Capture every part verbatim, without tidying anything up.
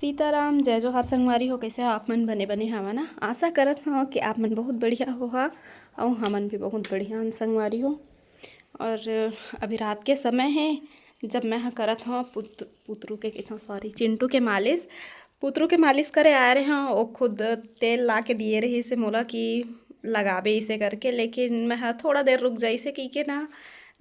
सीताराम, जय जोहार संगवारी हो। कैसे हो आप मन? बने बने हवा ना? आशा करत हो कि आप मन बहुत बढ़िया हो हा, अउ हमन भी बहुत बढ़िया हन संगवारी हो। और अभी रात के समय है, जब मैं ह करत हव पुत पुतरू के कहत हव, सॉरी, चिंटू के मालिश। पुतरू के मालिश करे आए रहे हव, वो खुद तेल ला के दिए रहिस हे मोला कि लगाबे इसे करके, लेकिन मैं ह थोड़ा देर रुक जाइसे कहिके ना,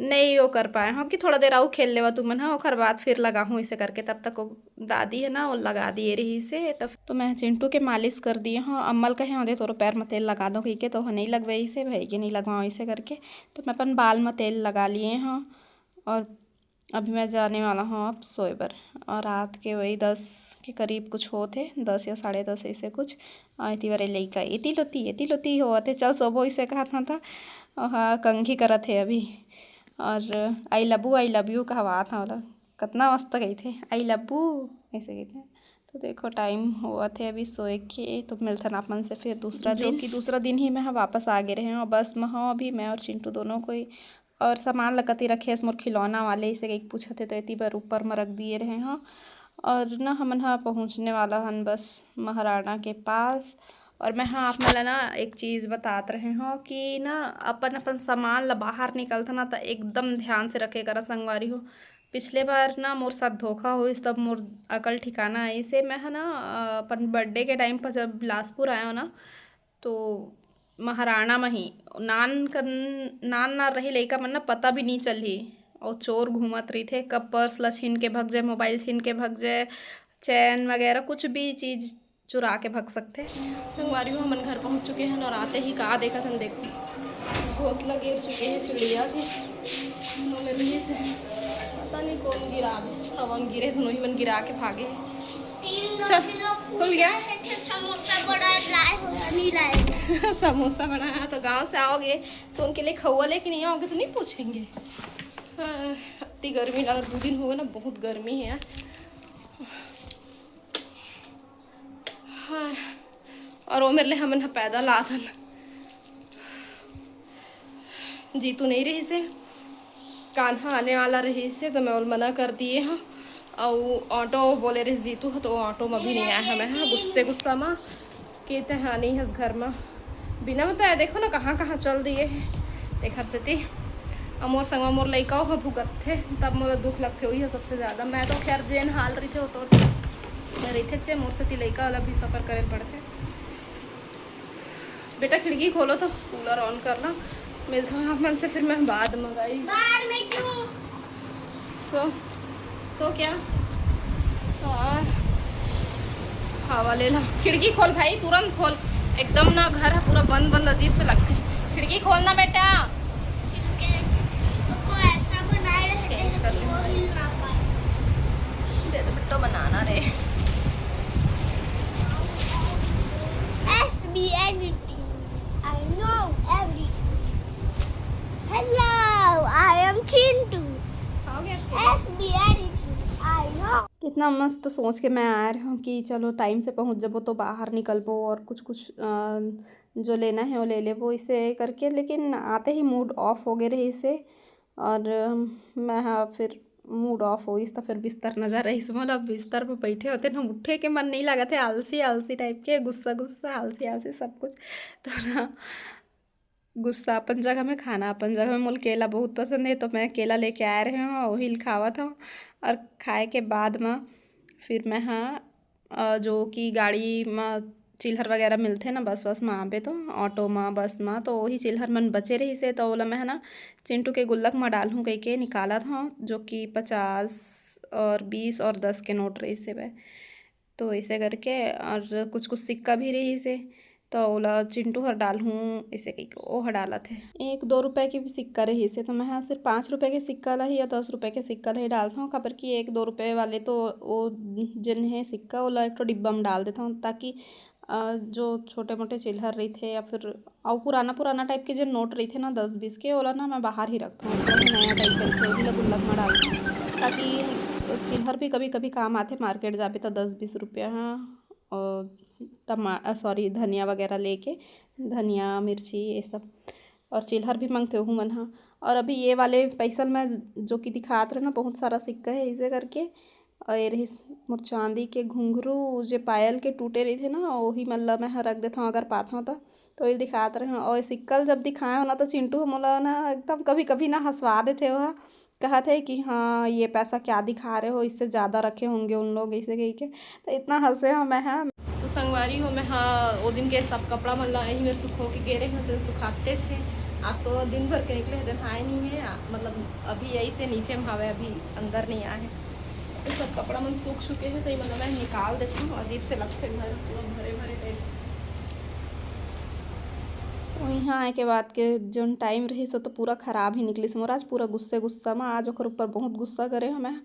नहीं वो कर पाए हव कि थोड़ा देर अउ खेल लेवा तुमन ह, ओखर बाद फिर लगाहूँ इसे करके। तब तक वो दादी है ना, वो लगा दिए रहिस हे। तब तो मैं चिंटू के मालिश कर दिए हव। अम्मा ल कहे हव, "दे, तोरो पैर म तेल लगा दो," कहिके, तो वो नहीं लगवाइस हे, भाई के नहीं लगवाओ इसे करके। तो मैं अपन बाल म तेल लगा लिए हव। और अभी मैं जाने वाला हूँ अब सोए बर। और रात के वही दस के करीब कुछ होत हे, दस या साढ़े दस ऐसे कुछ। और एती बर ए लइका एती लोती, एती लोती होवत हे, "चल सोबो," इसे कहत हव, त ओहा कंघी करत हे अभी। और "I love you, I love you" कहवात हव ओला, कतना मस्त कहिथे, "I love you" ऐसे कहिथे। तो देखो, टाइम होवत हे अभी सोए के, तो मिलथन आप मन से फिर दूसरा जो दिन। कि दूसरा दिन ही मैं ह वापस आ गे रहे हव, बस म हव अभी मैं और चिंटू दोनों कोई। और सामान ल कति रखे हस मोर खिलौना वाले, इसे कहिके पूछत हे, तो एती बर ऊपर म रख दिए रहे हव। और ना हमन ह पहुँचने वाला हन बस महाराणा के पास। और मैं ह आप मन ल ना एक चीज़ बतात रहे हव कि ना अपन, अपन सामान ल बाहर निकलथन ना, त एकदम ध्यान से रखे करा संगवारी हो। पिछले बार ना मोर साथ धोखा होइस, तब मोर अकल ठिकाना आइस हे। मैं ह ना, अ, अपन birthday के टाइम पर जब बिलासपुर आए हव ना, तो महाराणा म ही नान कन, नान नान रही लइका मन ना, पता भी नहीं चलही। और चोर घूमत रहिथे, कब पर्स ला छीन के भग जाए, मोबाइल छीन के भग जाए, चैन वगैरह कुछ भी चीज़ चुरा के भग सकथे। संगवारी हो, हमन घर पहुँच चुके हन और आते ही का देखत हन, देखो, घोंसला गिर चुके हे चिड़िया के। ओमे रहिस हे, पता नहीं कौन गिरा दिस, हवा म गिरे, दोनों ही मन गिरा के भागे। तीन चल, लोग खुल गया? समोसा बड़ा लाए हो या नहीं लाए? समोसा बड़ा है, तो गांव से आओगे तो उनके लिए खौवा लेके नहीं आओगे तो नहीं पूछेंगे। हाँ, इतनी गर्मी लगा, दो दिन हो गए ना, बहुत गर्मी है यार। हाँ, और वो मेरे लिए हमन ह पैदल आथन। जीतू नहीं रहिस हे, कान्हा आने वाला रहिस हे, तो मैं ओला मना कर दिए हव। अउ ऑटो बोले रहिस जीतू ह, तो ऑटो म भी नहीं आए हन। मैं ह गुस्से गुस्सा म के तें ह नहीं हस घर म, बिना बताए देखो ना कहाँ कहाँ चल दिए हे। तेखर सेती अब मोर संग म मोर लइका ह भुगतथे, तब मोला दुख लगथे, वही ह सबसे ज़्यादा। मैं तो खैर जेन हाल रहिथे, वो तो रहिथे चे, मोर सेती लइका वाला भी सफ़र करे ल पड़थे। बेटा, खिड़की खोलो तो, कूलर ऑन कर ला। मिलता हूँ आप मन से फिर मैं बाद में, गाइस। बाद में क्यों? तो, तो क्या? हाँ, हवा ले ला। खिड़की खोल भाई, तुरंत खोल। एकदम ना घर है पूरा बंद बंद, अजीब से लगते। खिड़की खोलना बेटा। उसको ऐसा बनाए रहते हैं चेंज कर कि वो लेंगे। हिल ना पाए। दे दे बेटा, बनाना रे। S B editing. I know everything. Hello, I am Chintu. खाओगे आप? S B editing. I know. कितना मस्त सोच के मैं आए रहे हूँ कि चलो टाइम से पहुँच जाबो तो बाहर निकलबो और कुछ कुछ, अ, जो लेना है वो ले लेबो, इसे करके। लेकिन आते ही मूड ऑफ हो गए रहिस हे। और मैं ह फिर मूड ऑफ होइस, त फिर बिस्तर नजर आइस मोला। बिस्तर पर बैठे होते ना, उठे के मन नहीं लागत हे, आलसी आलसी टाइप के, गुस्सा गुस्सा, आलसी आलसी सब कुछ। तो ना, गुस्सा अपन जगह में, खाना अपन जगह में। मोला केला बहुत पसंद हे, तो मैं केला लेके आए रहे हव, वही ल खावत हव। और खाए के बाद म फिर मैं ह अ, जो कि गाड़ी म चिल्हर वगैरह मिलथे ना, बस वस म आबे तो, ऑटो म, बस म, तो वही चिल्हर मन बचे रहिस हे, तो ओला मैं ह ना चिंटू के गुल्लक म डालहूँ कहिके निकालत हव, जो कि पचास और बीस और दस के नोट रहिस हेवय। तो ऐसे करके और कुछ कुछ सिक्का भी रहिस हे, तो ओला चिंटू हर डालहूँ, इसे कहिके ओह डालत हे। एक दो रुपये के भी सिक्का रहिस हे, तो मैं ह सिर्फ पाँच रुपये के सिक्का ला ही या दस रुपये के सिक्का ला ही डालत हव, काबर कि एक दो रुपये वाले तो वो जेन हे सिक्का, ओला एक ठो डिब्बा में डाल देत हव, ताकि, अ, जो छोटे मोटे चिल्हर रहिथे या फिर अउ पुराना पुराना टाइप के जेन नोट रहिथे ना दस बीस के, ओला ना मैं बाहर ही रखत हव, एकदम नया टाइप के रहिथे, ओही ला गुल्लक में डालत हव, ताकि चिल्हर भी कभी कभी काम आथे, मार्केट जाबे त दस बीस रुपया ह। और टमा-, अ, सॉरी, धनिया वगैरह लेके, धनिया, मिर्ची, ये सब, और चिल्हर भी मंगते ओहू मन ह। और अभी ये वाले पैसा ल मैं ज-, जो कि दिखात रहे ना, बहुत सारा सिक्का है, इसे करके और ये रहिस मोर चांदी के घुंघरू, जे पायल के टूटे रहिथे ना, ओही मन ल मैं ह रख देथव अगर पाथव त। तो ये दिखात रहे हव, और सिक्कल जब दिखाए हो ना, तो चिंटू ह मोला ना एकदम कभी कभी ना हंसवा देथे। ओह कहत हे कि हाँ, ये पैसा क्या दिखा रहे हो, इससे ज़्यादा रखे होंगे उन लोग, ऐसे कह के। तो इतना हंसे हो मैं ह। तो संगवारी हो, मैं ह ओ दिन के सब कपड़ा मन ला यही में सुखो के गे रहे हव, तेन सुखाते छे। आज तो दिन भर के निकले हव, तेन आए नहीं है, आ, मतलब अभी यही से नीचे में हवे, अभी अंदर नहीं आए हैं। तो सब कपड़ा मन सूख चुके हैं, तो ये मतलब मैं निकाल देती हूँ। अजीब से लगते घर पूरा भरे भरे टाइप। तो यहाँ आए के बाद के जोन टाइम रहिस, वो तो पूरा खराब ही निकलिस मोर। आज पूरा गुस्से गुस्सा में, आज ओकर ऊपर बहुत गुस्सा करे हमें,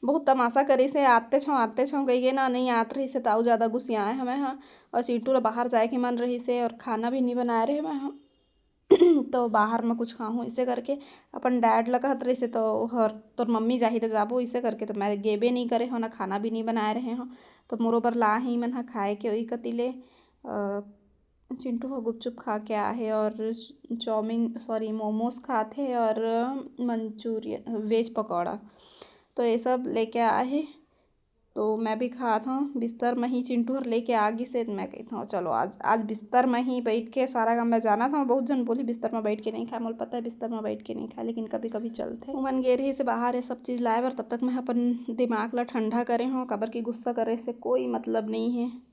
बहुत तमाशा करिस हे, "आते छो, आते छो," कहिके ना, नहीं आत रहिस हे, त अउ ज़्यादा गुस्सियाए हमें ह। और चिंटू ला बाहर जाए के मन रहिस हे और खाना भी नहीं बनाए रहे हमें ह। तो बाहर में कुछ खाहूँ, इसे करके अपन डैड ला कहत रहिस हे, तो हर तोर मम्मी जाही त जाबो, इसे करके तो मैं गेबे नहीं करे हो, ना खाना भी नहीं बनाए रहे हो। तो मोरो बर ला ही मन ह खाए के ओही कति ले। अ, चिंटू ह गुपचुप खा के आ हे और चाउमीन, सॉरी, मोमोज खात हे और मंचूरियन, वेज पकौड़ा, तो ये सब लेके आ हे। तो मैं भी खात हव। बिस्तर में ही चिंटू हर लेके आ गिस हे, तो मैं कहत हव, "चलो आज, आज बिस्तर में ही बैठ के सारा काम।" मैं जानत हव, बहुत झन बोलही, "बिस्तर में बैठ के नहीं खाए।" मोला पता है बिस्तर में बैठ के नहीं खाए, लेकिन कभी कभी चलथे। उमन गे रहिस हे बाहर ये सब चीज़ लाए बर, तब तक मैं अपन दिमाग ला ठंडा करे हव, काबर कि गुस्सा करे से कोई मतलब नहीं है।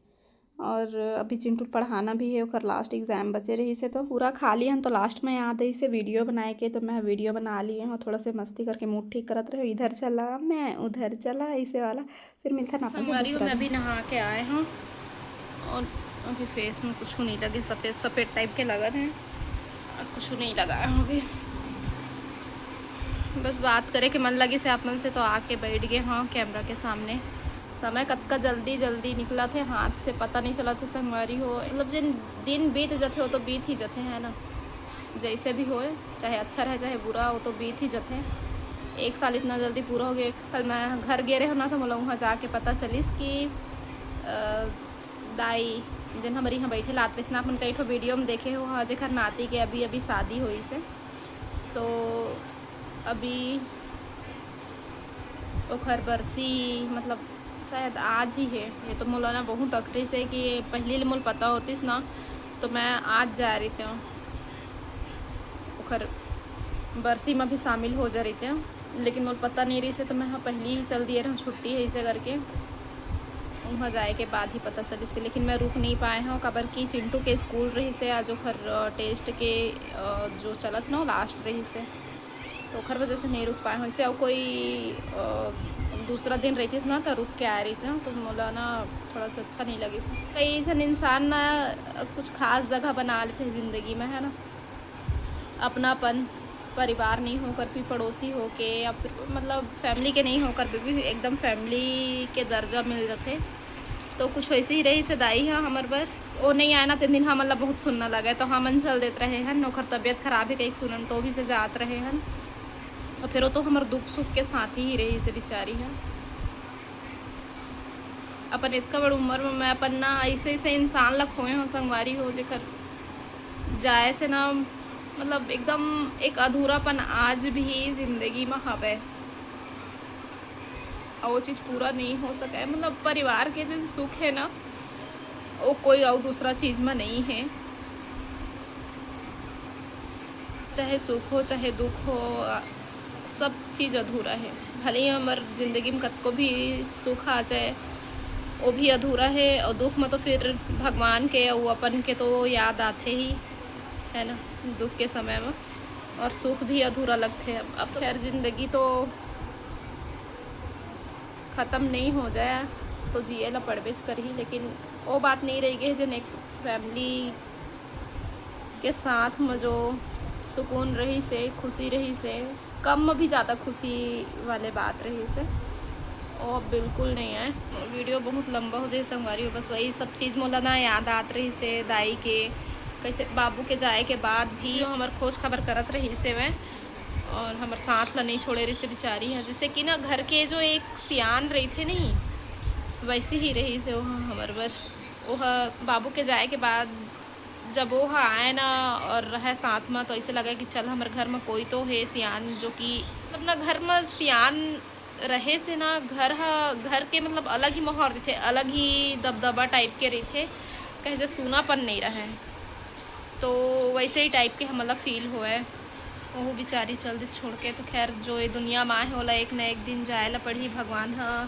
और अभी चिंटू पढ़ाना भी है, ओकर लास्ट एग्जाम बचे रहिस हे, तो पूरा खा लिहन, तो लास्ट में याद आइस हे वीडियो बनाए के, तो मैं वीडियो बना लिए हव। थोड़ा से मस्ती करके मूड ठीक करत रहे, इधर चला मैं उधर चला, ऐसे वाला। फिर मिलता ना अपन से संगवारी हो, दूसरा मैं दिन। अभी नहा के आए हव और अभी फेस में कुछ नहीं लगे, सफेद सफेद टाइप के लगत हे, और कुछ नहीं लगाए हव अभी। बस बात करे के मन लगिस हे आप मन से, तो आके बैठ गए हव कैमरा के सामने। समय कतका जल्दी जल्दी निकलत हे, हाथ से पता नहीं चलत हे संगवारी हो। मतलब जिन दिन बीत जथे, वो तो बीत ही जथे, है ना। जैसे भी होए, चाहे अच्छा रहे चाहे बुरा, वो तो बीत ही जथे। एक साल इतना जल्दी पूरा हो गया। कल मैं घर गे रहे हव ना, तो मोला वहाँ जाके पता चलिस कि, अ, दाई, जिन हमर यहाँ बैठे ला आत रहिस ना, अपन कई ठो वीडियो में देखे हो, हाँ, जेकर नाती के अभी अभी शादी होइस हे, तो अभी ओखर बरसी, मतलब शायद आज ही है। ये तो मोला ना बहुत अखरिस हे कि पहली ले मोला पता होतिस ना, तो मैं आज जाए रहितेंव, ओखर बरसी में भी शामिल हो जा रहितेंव। लेकिन मोला पता नहीं रहिस हे, तो मैं ह पहली ही चल दिए रहूँ, छुट्टी है इसे करके। वहाँ जाए के बाद ही पता चलिस हे, लेकिन मैं रुक नहीं पाए हव, काबर कि चिंटू के स्कूल रहिस हे आज, ओखर, अ, टेस्ट के, अ, जो चलत ना, लास्ट रहिस हे, तो ओखर वजह से नहीं रुक पाए हव। इसे अउ कोई, अ, दूसरा दिन रहितिस ना, तो रुक के आए रहितेंव, तो मोला ना थोड़ा सा अच्छा नहीं लगिस हे। कई झन इंसान ना, अ, कुछ खास जगह बना लेथे जिंदगी में, है ना। अपनापन, परिवार नहीं होकर भी पड़ोसी होके या फिर मतलब फैमिली के नहीं होकर भी, भी एकदम फैमिली के दर्जा मिल जाथे। तो कुछ वैसे ही रहिस हे दाई ह हमर बर। वो नहीं आए ना, तेन दिन हमन ला बहुत सुन्ना लगे, तो हमन चल देत रहे हन। ओखर तबीयत खराब हे कहिके सुनन, तो भी से जात रहे हन। और फिर वो तो हमर दुख सुख के साथ ही रहिस हे बेचारी ह। अपन इतका बड़ उम्र में मैं अपन ना ऐसे ऐसे इंसान ला खोए हव संगवारी हो, जेकर जाए से ना, मतलब एकदम एक अधूरापन आज भी जिंदगी में हवे, और वो चीज़ पूरा नहीं हो सके। मतलब परिवार के जो सुख है ना, वो कोई और दूसरा चीज़ में नहीं है। चाहे सुख हो, चाहे दुख हो, सब चीज़ अधूरा है। भले ही हमर जिंदगी में कतको भी सुख आ जाए, वो भी अधूरा है। और दुख में तो फिर भगवान के, वो अपन के तो याद आते ही है ना, दुख के समय में। और सुख भी अधूरा लगते हैं। अब तो खैर, जिंदगी तो ख़त्म नहीं हो जाए, तो जिए ला पड़बेच करही। लेकिन वो बात नहीं रह गई है, जन एक फैमिली के साथ में जो सुकून रहिस हे, खुशी रहिस हे, कम में भी ज़्यादा खुशी वाले बात रहिस हे, वो अब बिल्कुल नहीं है। वीडियो बहुत लंबा हो जाए संगवारी हो, बस वही सब चीज़ मोला ना याद आत रहिस हे दाई के, कैसे बाबू के जाए के बाद भी वो हमर खोज खबर करत रहिस हे वह, और हमर साथ ला नहीं छोड़े रहिस हे बेचारी ह। जैसे कि ना घर के जो एक सियान रहिथे नहीं, वैसे ही रहिस हे वो हमर बर। वो ह बाबू के जाए के बाद जब वो ह आए ना और रहे साथ में, तो ऐसे लगे कि चल, हमर घर में कोई तो है सियान, जो कि मतलब ना घर में सियान रहे से ना घर ह, घर के मतलब अलग ही माहौल रहिथे, अलग ही दबदबा टाइप के रहिथे, कहे जे सूनापन नहीं रहे। तो वैसे ही टाइप के हमला फील होए। ओहू बेचारी चल दिस छोड़ के। तो खैर, जो ये दुनिया में आए हे, ओला एक न एक दिन जाए ला पड़ही। भगवान ह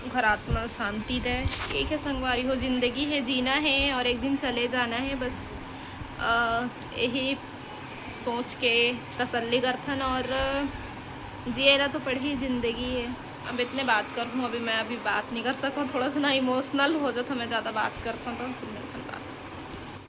ओकर आत्मा ल शांति दे। ठीक है संगवारी हो, जिंदगी है, जीना है और एक दिन चले जाना है। बस अ, यही सोच के तसल्ली करथन और जिए ला तो पड़ही, जिंदगी है। अब इतने बात करहूँ, अभी मैं अभी बात नहीं कर सकूँ, थोड़ा सा ना इमोशनल हो जाता मैं ज़्यादा बात करता हूँ। तो फिर मिलथन बात।